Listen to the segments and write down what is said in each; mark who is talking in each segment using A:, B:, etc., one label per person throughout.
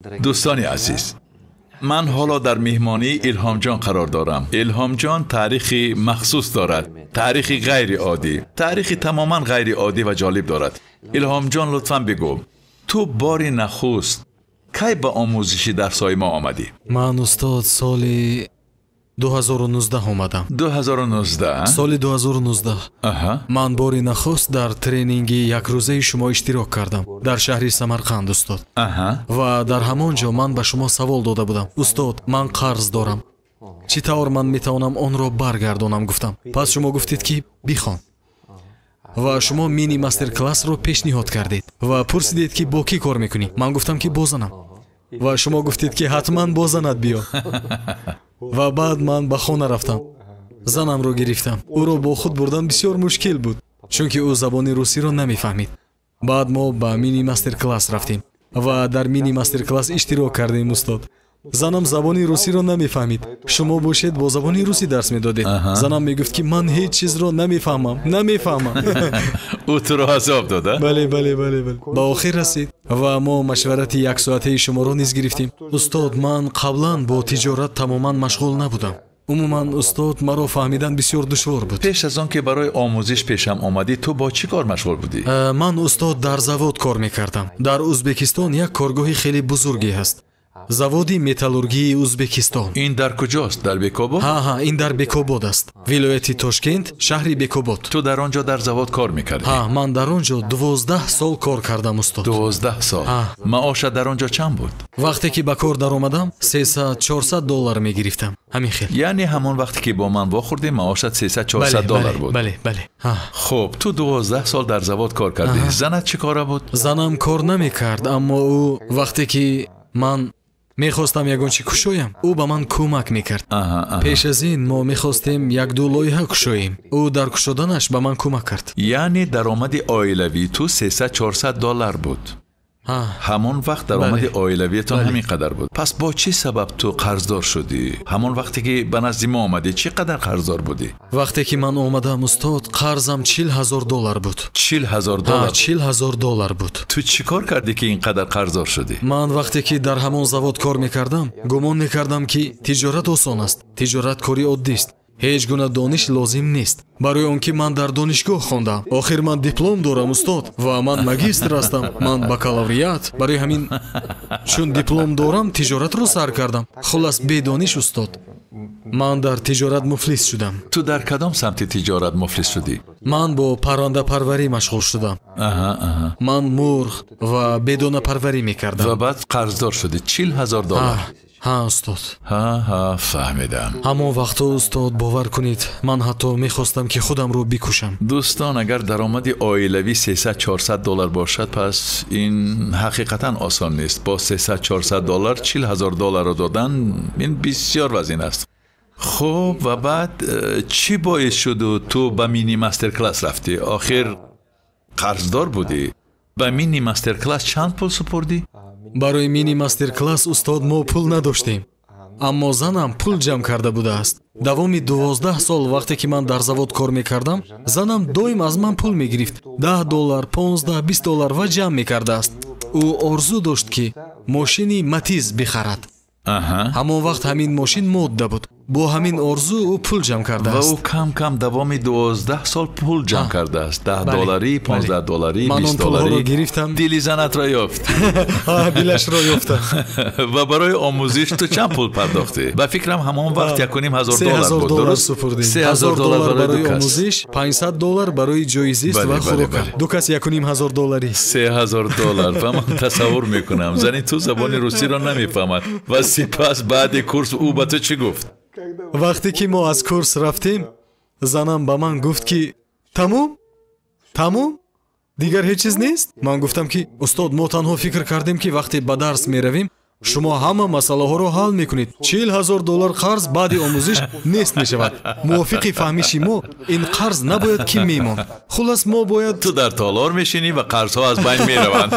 A: Дӯстони азиз, ман ҳоло дар меҳмонии Илҳомҷон қарор дорам. Илҳомҷон таърихи махсус дорад, таърихи ғайриоддӣ, таърихи тамоман ғайриоддӣ ва ҷолиб дорад. Илҳомҷон, лутфан бигӯ, ту бори нахуст кай ба омӯзиши дарсҳои мо омадӣ?
B: Ман, устод, соли 2019 омадам.
A: 2019?
B: Соли 2019. Ман бори нахуст дар тренинги якрӯзаи шумо иштирок кардам дар шаҳри Самарқанд, устод. Ва дар ҳамон ҷо ман ба шумо савол дода будам. Устод, ман қарз дорам. Чӣ тавр ман метавонам онро баргардонам, гуфтам. Пас шумо гуфтед, ки бихон. Ва шумо мини мастер-классро пешниҳод кардед ва пурсидед, ки бо кӣ кор мекунӣ. Ман гуфтам, ки бо занам. Ва шумо гуфтед, ки ҳатман бо занат биё. Ва баъд ман ба хона рафтам, занамро гирифтам. Ӯро бо худ бурдан бисёр мушкил буд, чунки ӯ забони русиро намефаҳмид. Баъд мо ба мини мастер-класс рафтем ва дар мини мастер-класс иштирок кардем, устод. Занам забони русиро намефаҳмид, шумо бошед, бо забони русӣ дарс медодед. Занам мегуфт, ки ман ҳеҷ чизро намефаҳмам, намефаҳмам.
A: Ӯ туро азоб дода?
B: Бале, бале, бале, бале. Ба охир расид ва мо машварати яксоатаи шуморо низ гирифтем. Устод, ман қаблан бо тиҷорат тамоман машғул набудам. Умуман, устод, маро фаҳмидан бисёр душвор буд.
A: Пеш аз он ки барои омӯзиш пешам омадӣ, ту бо чӣ кор машғул будӣ?
B: Ман, устод, дар завод кор мекардам. Дар Узбекистон як коргоҳи хеле бузурге ҳаст, заводи металлургии Узбекистон.
A: Ин дар куҷост, дар Бекобод?
B: Ҳа, ин дар Бекобод аст, вилояти Тошкент, шаҳри Бекобод.
A: Ту дар он ҷо дар завод кор мекардӣ?
B: Ҳа, ман дар он ҷо 12 сол кор кардам, устод.
A: 12 сол?
B: Ҳа.
A: Маошат дар он ҷо чанд буд?
B: Вақте ки ба кор даромадам, 300-400 доллар мегирифтам, ҳамин хел.
A: Яъне ҳамон вақте ки бо ман вохӯрдӣ, маошат 300-400 доллар буд?
B: Бале, бале, ҳа.
A: Хуб, ту 12 сол дар завод кор кардӣ. Занат чӣ кора буд?
B: Занам кор намекард, аммо ӯ вақте ки ман мехостам ягон чӣ кушоям, ӯ ба ман кӯмак мекард. Пеш аз ин мо мехостем якду лоиҳа кушоем, ӯ дар кушоданаш ба ман кӯмак кард.
A: Яъне даромади оилавии ту 300-400 доллар буд?
B: Ҳа.
A: Ҳамон вақт даромади оилавиятон
B: Бале.
A: ҳамин қадар буд. Пас бо чӣ сабаб ту қарздор шудӣ? Ҳамон вақте ки ба назди мо омадӣ, чӣ қадар қарздор будӣ?
B: Вақте ки ман омадам, устод, қарзам 40 000 доллар буд.
A: 40 000
B: Ҳа.
A: доллар?
B: 40 000 доллар буд.
A: Ту чӣ кор кардӣ, ки ин қадар қарздор шудӣ?
B: Ман вақте ки дар ҳамон завод кор мекардам, гумон мекардам, ки тиҷорат осон аст, тиҷорат кори оддист, ҳеҷ гуна дониш лозим нест, барои он ки ман дар донишгоҳ хондам. Охир ман диплом дорам, устод, ва ман магистр ҳастам, ман бакалавриат. Барои ҳамин, чун диплом дорам, тиҷоратро сар кардам. Хулас, бедониш, устод, ман дар тиҷорат муфлис шудам.
A: Ту дар кадом самти тиҷорат муфлис шудӣ?
B: Ман бо паррандапарварӣ машғул шудам.
A: аҳа аҳа
B: Ман мурғ ва бедонапарварӣ мекардам.
A: Ва баъд қарздор шудӣ, 40 000 доллар?
B: Ҳа, устод.
A: Ҳа, фаҳмидам.
B: Ҳамон вақтҳо, устод, бовар кунед, ман ҳатто мехостам, ки худамро бикушам.
A: Дӯстон, агар даромади оилавӣ 300-400 доллар бошад, пас ин ҳақиқатан осон нест. Бо 300-400 доллар 40 000 долларро додан, ин бисёр вазин аст. Хуб, ва баъд чӣ боис шуду ту ба мини мастер-класс рафтӣ? Охир қарздор будӣ. Ба мини мастер-класс чанд пул супурдӣ?
B: Барои мини мастер-класс, устод, мо пул надоштем, аммо занам пул ҷамъ карда будааст. Давоми 12 сол, вақте ки ман дар завод кор мекардам, занам доим аз ман пул мегирифт: 10 доллар, 15, 20 доллар, ва ҷамъ мекардааст. Ӯ орзу дошт, ки мошини Матиз бихарад. Ҳамон вақт ҳамин мошин модда буд. Бо ҳамин орзу ӯ пул ҷамъ
A: Ва ӯ
B: кардааст.
A: кам кам давоми 12 сол пул ҷамъ кардааст, 10 долларӣ, 15 долларӣ,
B: Ман он
A: 20
B: пулҳоро
A: долларӣ.
B: гирифтам.
A: Дили занатро ёфт.
B: Ҳа, дилашро ёфтам.
A: Ва барои омӯзиш ту чанд пул пардохтӣ? Ба фикрам, ҳамон вақт 1500
B: се
A: доллар
B: ҳазор
A: буд,
B: доллар
A: дуруст?
B: супурдем.
A: 3000
B: 1000
A: доллар
B: доллар
A: барои ду
B: барои
A: кас.
B: омӯзиш, 500 доллар барои ҷои зист ва хӯрока. Ду кас 1500 долларӣ.
A: 3000 доллар. Ва ман тасаввур мекунам, зани ту забони русиро намефаҳмад. Ва сипас баъди курс ӯ ба ту чӣ гуфт?
B: Вақте ки мо аз курс рафтем, занам ба ман гуфт, ки тамом, тамом, дигар ҳеҷ чиз нест. Ман гуфтам, ки устод, мо танҳо фикр кардем, ки вақте ба дарс меравем, шумо ҳама масъалаҳоро ҳал мекунед, 40 000 доллар қарз баъди омӯзиш нест мешавад. Мувофиқи фаҳмиши мо, ин қарз набояд ки мемонд. Хулас, мо бояд
A: Ту дар толор мешинӣ ва қарзҳо аз байн мераванд.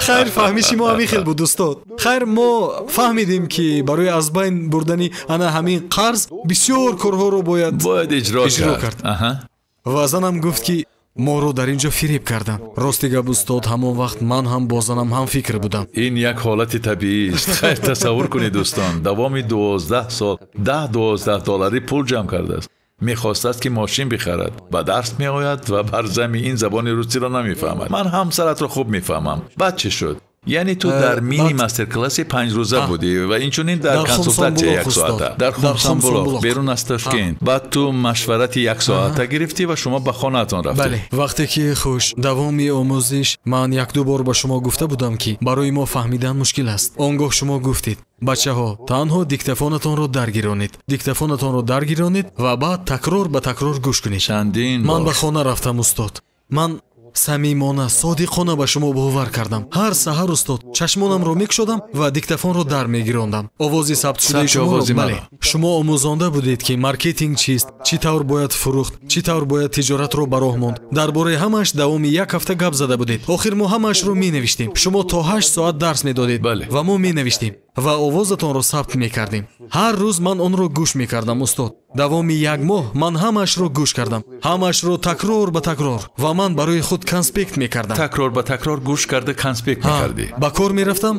B: Хайр, фаҳмиши мо ҳамин хел буд, устод. Хайр, мо фаҳмидем, ки барои аз байн бурдани ана ҳамин қарз бисёр корҳоро бояд
A: бояд иҷро
B: иҷро
A: кард.
B: кард. Ва занам гуфт, ки Моро дар ин ҷо фиреб карданд. Рости гап устод, ҳамон вақт ман ҳам бо занам ҳам фикр будам.
A: Ин як ҳолати табиист. Хайр, тасаввур кунед дӯстон, давоми 12 сол 10-12 доллари пул ҷамъ кардааст. Мехостааст ки мошин бихарад. Ба дарс меояд ва бар зами ин забони русиро намефаҳмад. Ман ҳамсаратро хуб мефаҳмам. Баъд чӣ шуд? Яъне ту дар мини мастер-класси 5 рӯза будӣ ва инчунин дар консултатсия 1 соата дар Хумсанбулоқ берун аз Тошкент. Баъд ту машварати 1 соата гирифтӣ ва шумо ба хонаатон рафтед.
B: Бале, вақте ки хуш давоми омӯзиш ман 1-2 бор ба шумо гуфта будам, ки барои мо фаҳмидан мушкил аст. Он гоҳ шумо гуфтед: бачаҳо, танҳо диктофонатонро даргиронед, диктофонатонро даргиронед ва баъд такрор ба такрор гӯш кунед.
A: Чандин бор
B: ман ба хона рафтам устод. Ман самимона, содиқона ба шумо бовар кардам. Ҳар саҳар устод чашмонамро мекушодам ва диктофонро дар мегирондам. Овози сабтшудаи шуморо, бале, шумо омӯзонда будед, ки маркетинг чист, чӣ тавр бояд фурӯхт, чӣ тавр бояд тиҷоратро ба роҳ монд. Дар бораи ҳамааш давоми як ҳафта гап зада будед. Охир мо ҳамаашро менавиштем. Шумо то 8 соат дарс медодед ва мо менавиштем ва овозатонро сабт мекардем. Ҳар рӯз ман онро гӯш мекардам устод. Давоми як моҳ ман ҳамаашро гӯш кардам, ҳамаашро такрор ба такрор, ва ман барои худ конспект мекардам.
A: Такрор ба такрор гӯш карда конспект мекардӣ.
B: Ба кор мерафтам,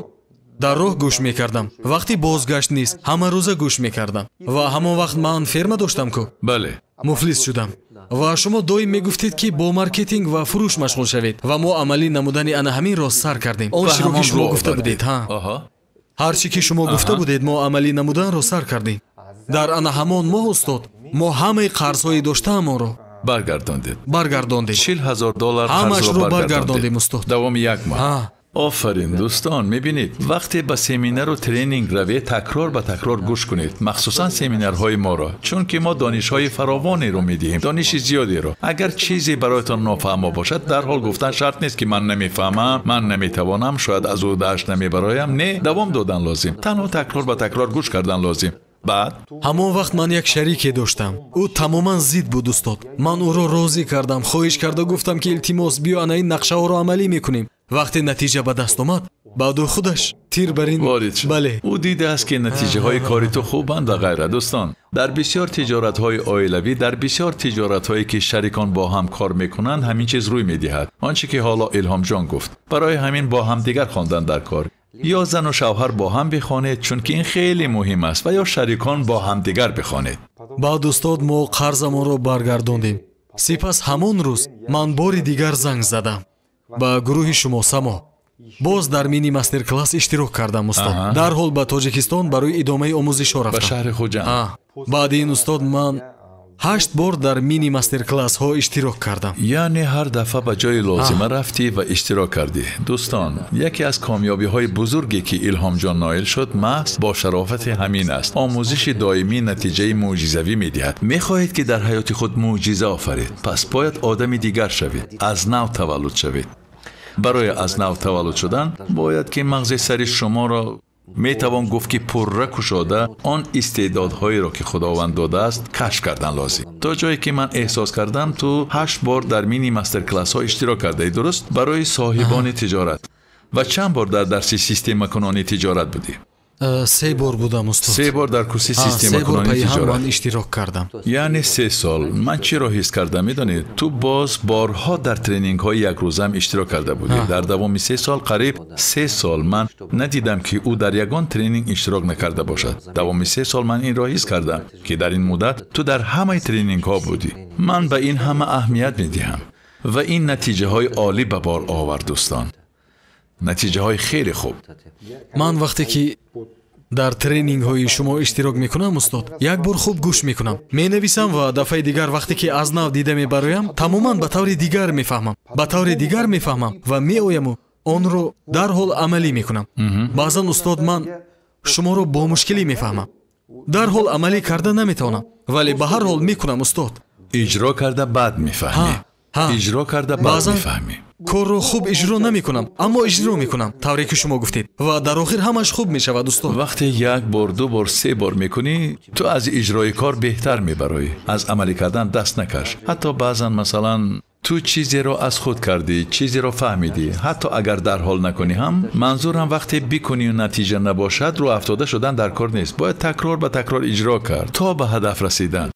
B: дар роҳ гӯш мекардам. Вақти бозгашт низ ҳама рӯза гӯш мекардам. Ва ҳамон вақт ман ферма доштам ку.
A: Бале.
B: Муфлис шудам. Ва шумо доим мегуфтед, ки бо маркетинг ва фурӯш машғул шавед, ва мо амалӣ намудани ана ҳаминро сар кардем. Он чиро ки шумо гуфта будед, ҳар чӣ ки шумо гуфта будед, мо амалӣ намуданро сар кардем. Дар ана ҳамон моҳ устод, мо ҳамаи қарзҳои доштаамонро
A: баргардондед.
B: Баргардондем.
A: $40,000
B: ҳамаашро баргардондем устод.
A: Давоми як моҳ. Офарин дӯстон, мебинед, вақте ба семинару тренинг равед, такрор ба такрор гӯш кунед, махсусан семинарҳои моро, чунки мо донишҳои фаровонеро медиҳем, дониши зиёдеро. Агар чизе бароятон нофаҳмо бошад, дарҳол гуфтан шарт нест, ки ман намефаҳмам, ман наметавонам, шояд аз ӯ дааш намебароям. Не, давом додан лозим, танҳо такрор ба такрор гӯш кардан лозим. Баъд
B: ҳамон вақт ман як шарике доштам. Ӯ тамоман зид буд устод. Ман ӯро розӣ кардам, хоҳиш карда гуфтам, ки илтимос, биё ана ин нақшаҳоро амалӣ мекунем. Вақте натиҷа ба даст омад, баъд ӯ худаш тир бар ин
A: ворид шуд.
B: Бале.
A: Ӯ дидааст, ки натиҷаҳои кори ту хубанд ва ғайра. Дӯстон, дар бисёр тиҷоратҳои оилавӣ, дар бисёр тиҷоратҳое ки шарикон бо ҳам кор мекунанд, ҳамин чиз рӯй медиҳад. Он чӣ ки ҳоло Илҳомҷон гуфт. Барои ҳамин бо ҳамдигар хондан дар кор. Ё зану шавҳар бо ҳам бихонед, чунки ин хеле муҳим аст, ва ё шарикон бо ҳамдигар бихонед.
B: Баъд устод мо қарзамонро баргардондем. Сипас ҳамон рӯз ман бори дигар занг задам ба гурӯҳи шумо Само. Боз дар мини мастер-класс иштирок кардам устод. Дарҳол ба Тоҷикистон барои идомаи омӯзишҳо рафтам.
A: Ба шаҳри Хуҷанд.
B: Баъди ин устод ман 8 бор дар мини мастер-классҳо иштирок кардам.
A: Яъне ҳар дафъа ба ҷои лозима рафтӣ ва иштирок кардӣ. Дӯстон, яке аз комёбиҳои бузурге ки Илҳомҷон ноил шуд, маҳз бо шарофати ҳамин аст. Омӯзиши доимӣ натиҷаи мӯъҷизавӣ медиҳад. Мехоҳед ки дар ҳаёти худ мӯъҷиза офаред, пас бояд одами дигар шавед, аз нав таваллуд шавед. Барои аз нав таваллуд шудан бояд ки мағзи сари шуморо метавон гуфт, ки пурра кушода он истеъдодҳоеро ки Худованд додааст кашф кардан лозим. То ҷое ки ман эҳсос кардам, ту 8 бор дар мини мастер-классҳо иштирок кардаӣ, дуруст? Барои соҳибони тиҷорат. Ва чанд бор дар дарси системакунони тиҷорат будӣ?
B: 3 бор будам устод.
A: 3 бор дар курси системакунони тиҷорат
B: ман иштирок кардам.
A: Яъне 3 сол. Ман чиро ҳис кардам медонед? Ту боз борҳо дар тренингҳои якрӯзаам иштирок карда будӣ. Дар давоми 3 сол, қариб 3 сол ман надидам, ки ӯ дар ягон тренинг иштирок накарда бошад. Давоми 3 сол ман инро ҳис кардам, ки дар ин муддат ту дар ҳамаи тренингҳо будӣ. Ман ба ин ҳама аҳамият медиҳам ва ин натиҷаҳои олӣ ба бор овард дӯстон. Натиҷаҳои хеле хуб.
B: Ман вақте ки дар тренингҳои шумо иштирок мекунам устод, як бор хуб гӯш мекунам, менависам ва дафъаи дигар вақте ки аз нав дида мебароям, тамоман ба таври дигар мефаҳмам, ба таври дигар мефаҳмам ва меояму онро дарҳол амалӣ мекунам. Баъзан устод ман шуморо бо мушкилӣ мефаҳмам, дарҳол амалӣ карда наметавонам, вале ба ҳар ҳол мекунам устод.
A: Иҷро карда баъд мефаҳмӣ. Иҷро карда баъд мефаҳмӣ.
B: Корро хуб иҷро намекунам, аммо иҷро мекунам, тавре ки шумо гуфтед, ва дар охир ҳамаш хуб мешавад устод.
A: Вақте 1 бор, 2 бор, 3 бор мекунӣ, ту аз иҷрои кор беҳтар мебароӣ. Аз амалӣ кардан даст накаш. Ҳатто баъзан масалан ту чизеро аз худ кардӣ, чизеро фаҳмидӣ, ҳатто агар дарҳол накунӣ ҳам, манзурам вақте бикунию натиҷа набошад, рӯ афтода шудан дар кор нест. Бояд такрор ба такрор иҷро кард то ба ҳадаф расидан.